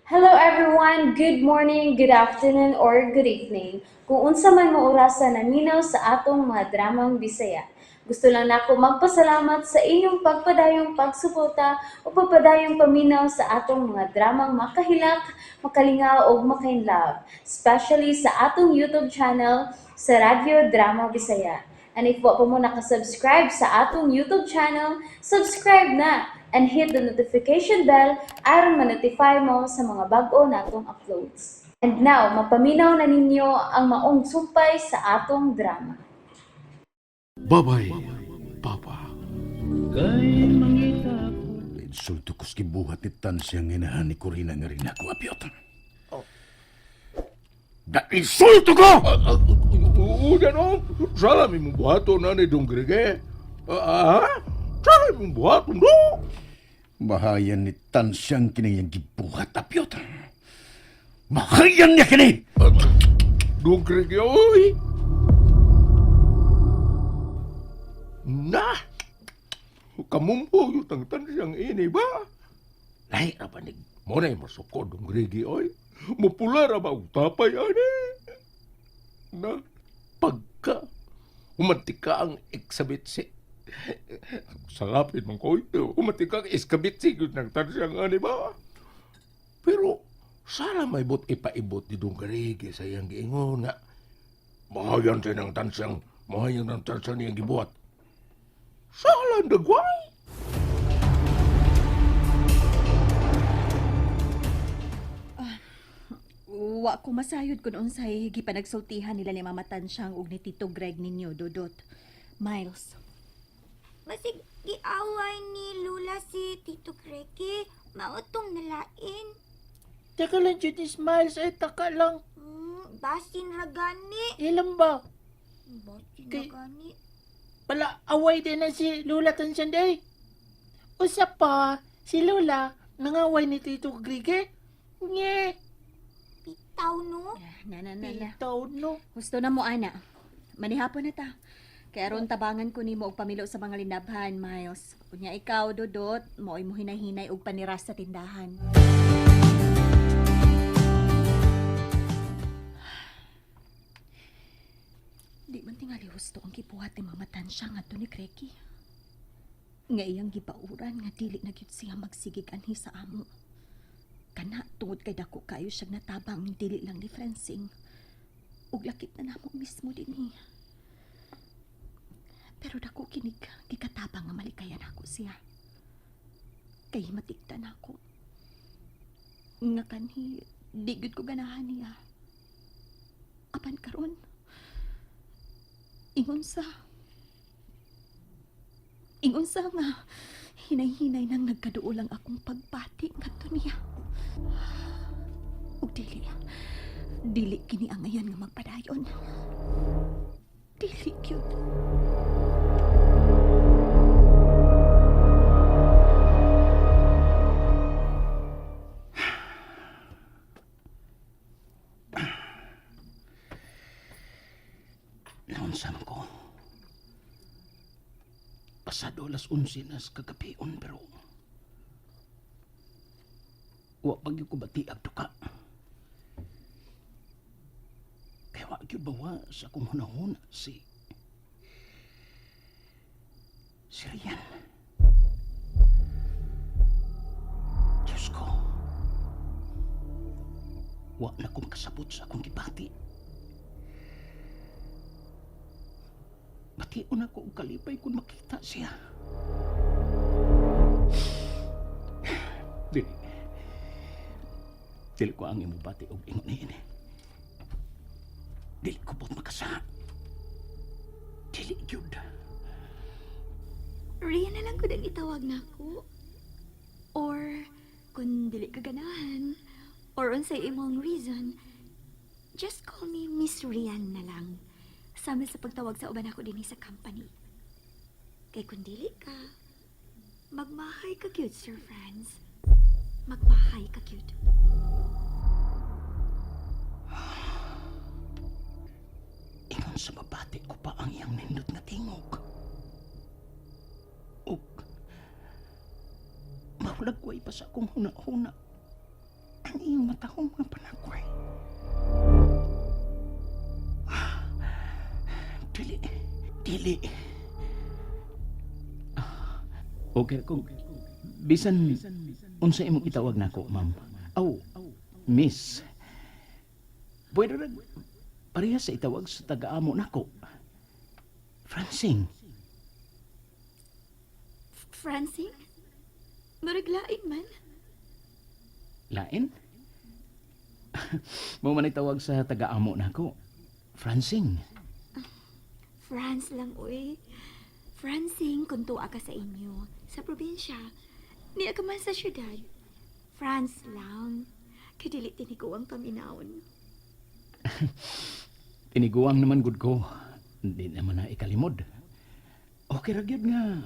Hello everyone! Good morning, good afternoon, or good evening. Kung unsa man mo orasa naminaw sa atong mga dramang Bisaya. Gusto lang nako magpasalamat sa inyong pagpadayong pagsuporta o pagpadayong paminaw sa atong mga dramang makahilak, makalingaw ug makainlove, especially sa atong YouTube channel sa Radyo Drama Bisaya. And if wa pa mo nakasubscribe sa atong YouTube channel, subscribe na and hit the notification bell aron ma-notify mo sa mga bag-o natong uploads. And now, mapaminaw na ninyo ang maong sumpay sa atong drama. Bye-bye, Papa. Kay mangita ko. Insulto ko sa gibuhat ni Tansya nga inahan ni Corina nga rin ako, Apiot. Oh. Na-insulto ko! Una no, sala mi mong buhaton na ni Dong Grege. Ah, sala mi mong buhaton no. Mahayan ni Tansyang kini yang gibuhat, Apiot. Mahayan niya kini! Dong Grege, oy. Na, kamumpo yung tangtan siyang ini ba? Lahi ra ba ni mo na masuko Dong Grege, oy. Mupula ra ba og tapay ani? Na, pagka umantika ang eksabitsi. Salapin man ko ito. Umantika ang eskabitsi yun ng tansyang ani ba? Pero sala may bot ipaibot ni Dong Grege sa iyang giingon nga mahayan siya ng tansyang, mahayan ng tansyang niyang gibuhat. Sala ang dagway. Wa ko masayod kung unsay gipanagsultihan nila ni Mama Tansyang ug ni Tito Greg ninyo, Dodot. Miles, Basig giaway ni Lula si Tito Gregi. Mautong nalain. Taka lang, Judy Smiles. Ay, taka lang. Basin ragani. Ilan ba? Basin ragani. Pala, away din na si Lula Tansyan day. Usa pa, si Lula, nangaway ni Tito Grige. Nye, Bitaw no. na na na na. bitaw no. Gusto na mo ana. Manihapon na ta. Kay aron tabangan ko nimo og pamilo sa mga linabhan, Miles. Unya ikaw, Dodot, mo'y mo hinahinay og paniras sa tindahan. Di man tingali husto ang gibuhat ni Mama Tansya ngadto ni Kreki. Nga iyang gibauran nga dili na gyud siya magsigig anhi sa amo. Kana tungod kay dako kayo siyang natabang dili lang ni Francing ug lakip na namo mismo dinhi. Pero dako kinig gikatabang nga malikayan ako siya. Kay matikta na ako. Nga kanhi di gyud ko ganahan niya. Apan karon ingon sa nga hinay-hinay nang nagkaduol ang akong pagbati ngadto niya. Ug dili dili kini angayan nga magpadayon. Dili gyud. Naunsa man ko. Pasado alas 11 na sa kagabion pero wa pa gyud ko batiag duka. Kaya wa gyud bawa sa akong hunahuna si si Rian. Diyos ko. Wa na ko makasabot sa akong gibati. Bation ako og kalipay kung makita siya. Dili. Dili ko ang imo bati og ingon niini. Dili ko bot makasa. Dili gyud. Riyan na lang ko ang itawag nako. Or kung dili ka ganahan, or unsay imong reason, just call me Miss Rian na lang. Sama sa pagtawag sa uban ako dinhi sa company. Kay kung dili ka, magmahay ka gyud, Sir Franz. Magmahay ka gyud. Ingon sa mabati ko pa ang iyang nindot nga tingog. Ug mahulagway pa sa akong huna-huna. Ang Ang iyong matahong mga panakway. Dili. Dili. Okay, kung bisan unsa imong itawag nako, ma'am. Aw, miss. Pwede ra parehas sa itawag sa taga-amo nako. Francing. Francing? Murag lain man. Lain? Mao man itawag sa taga-amo nako. Francing. France lang, uy. Francing, kung tuwa ka sa inyo. Sa probinsya. Niya ka man sa syudad. France lang. Kadili tiniguang paminawon. Tiniguang naman gud ko. Hindi naman na ikalimod. Okay ra gyud nga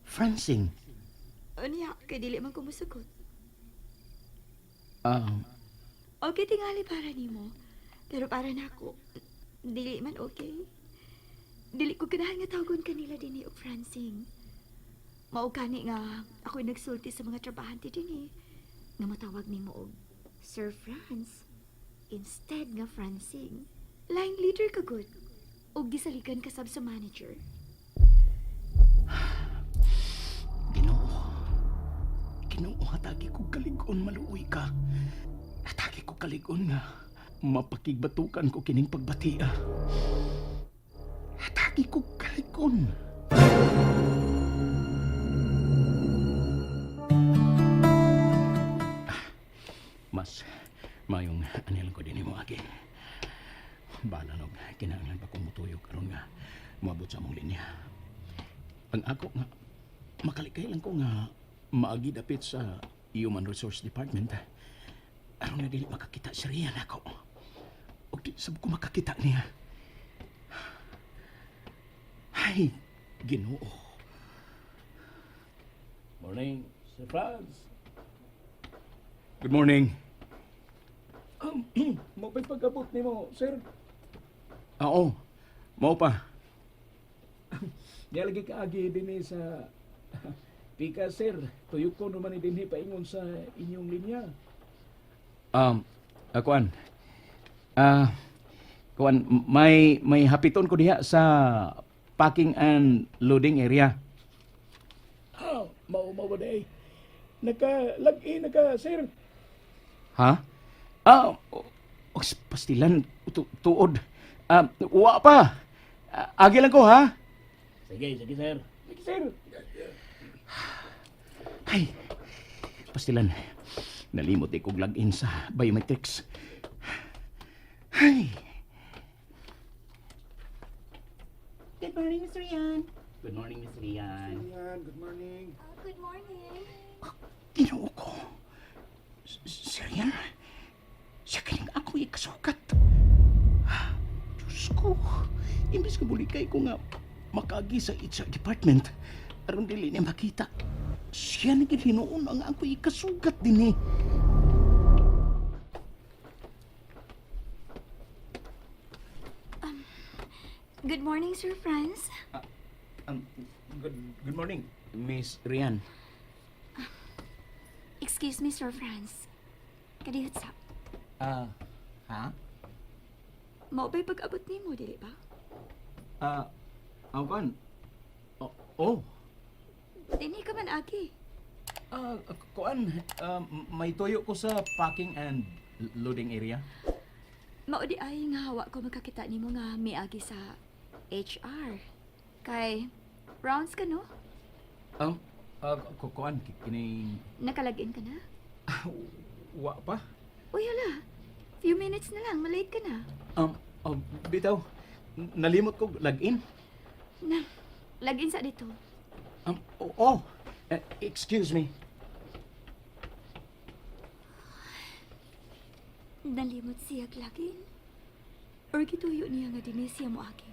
Francing. Unya, kadili man kumusugot. Ah, Okay tingali para nimo. Pero para nako, dili man okay. Dili ko ganahan nga tawagon kanila dinhi og Francing. Mao kani nga ako'y nagsulti sa mga trabahante dinhi nga matawag nimo og Sir Franz instead nga Francing. Line leader ka gud og gisaligan ka sab sa manager. Ginoo. Ginoo, hatagi ko kalig-on maluoy ka. Hatagi ko kalig-on nga mapakigbatukan ko kining pagbatia. Hatagi ko kalig-on. Ah, mas mayong anilang ko din mo agi. Bala nog kinahanglan pa kong mutuyok aron nga moabot sa among linya. Ang ako nga makalikay lang ko nga maagi dapit sa Human Resource Department aron nga dili makakita si Rian ako. Og di sab ko makakita niya. Ay, Ginoo. Morning, Sir Franz. Good morning. Mao pa'y pag-abot nimo, sir? Oo, mao pa. Niya lagi kaagi dinhi sa Pika, sir. Tuyok ko naman ni dinhi paingon sa inyong linya. Kuan. Ah, kuan, may hapiton ko diha sa packing and loading area. Ah, mao mao ba day? Naka-log-in na ka, sir. Ha? Ah, o, pastilan, tuod. Ah, uwa pa. Ah, agi lang ko, ha? Sige, sige, sir. Sige, sir. Ay, pastilan. Nalimot eh kog login sa biometrics. Ay. Good morning, Miss Rian. Good morning, Miss Rian. Good morning. Good morning. Ginoo ko. Si Rian, siya kining ako ikasukat. Ah, Diyos ko, imbis ka bulikay ko nga makaagi sa HR department, aron dili niya makita. Siya na gid hinuon ang ako ikasugat din eh. Good morning, Sir Franz. Good morning, Miss Rian. Excuse me, Sir Franz. Kadihot sa. Ah, ha? Mao ba'y pag-abot nimo, dili ba? Ah, ang kan? Oh, oh. Dinhi ka man agi. Ah, kuan, ah, may tuyo ko sa packing and loading area. Mao di ay nga hawa ko makakita nimo nga miagi sa HR. Kay rounds ka no? Kuan, kining Nakalagin ka na? wa pa. Uy, hala. Few minutes na lang, malate ka na. Oh, bitaw, nalimot ko login. Na, lagin sa dito. Oh, eh, excuse me. Nalimot siya lagin. Or gituyo niya nga dinhi siya moagi.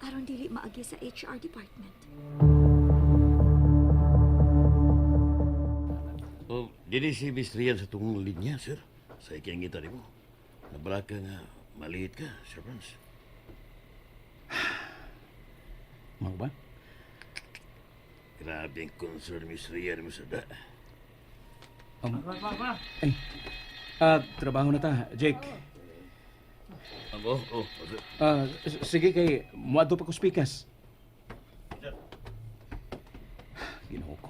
Aron dili maagi sa HR department. Oh, dili si Miss Rian sa tungong linya, sir. Sa ikiyang ngita nimo. Nabala ka nga maliit ka, Sir Franz. Mao ba? Grabe ang concern Miss Rian mo sa da. Ay, Trabaho na ta, Jake. Ako? Oh, sir. Sige kay muadto pa ko spikas. Ginoo ko.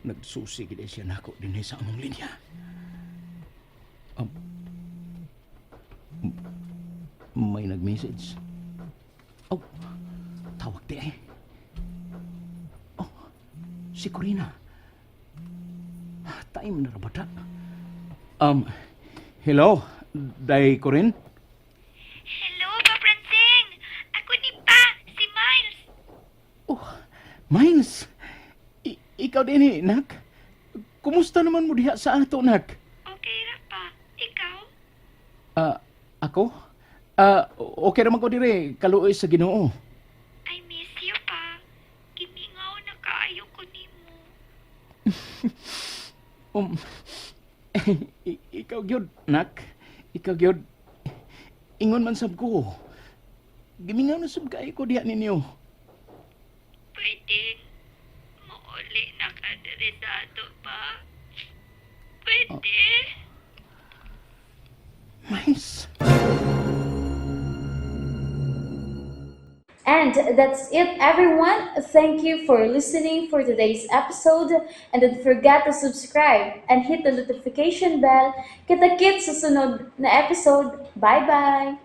Nagsusi gid siya nako dinhi sa among linya. May nag-message. Oh, tawag di eh. Oh, si Corina. Time na ra ba ta? Hello, Day Corinne? Hello, Pa Francing! Ako ni Pa, si Miles. Oh, Miles! Ikaw din eh, nak. Kumusta naman mo diha sa ato, nak? Okay ra pa. Ikaw? Ah, ako? Okay naman ko dire, kaluoy sa Ginoo. I miss you pa. Gimingaw na kaayo ko nimo. Ikaw gyud, nak. Ikaw gyud. Ingon man sab ko. Gimingaw na sab kaayo ko diha ninyo. Pwede muuli na ka diri sa ato pa. Pwede. Miles. And that's it, everyone. Thank you for listening for today's episode. And don't forget to subscribe and hit the notification bell. Kita-kits sa sunod na episode. Bye-bye!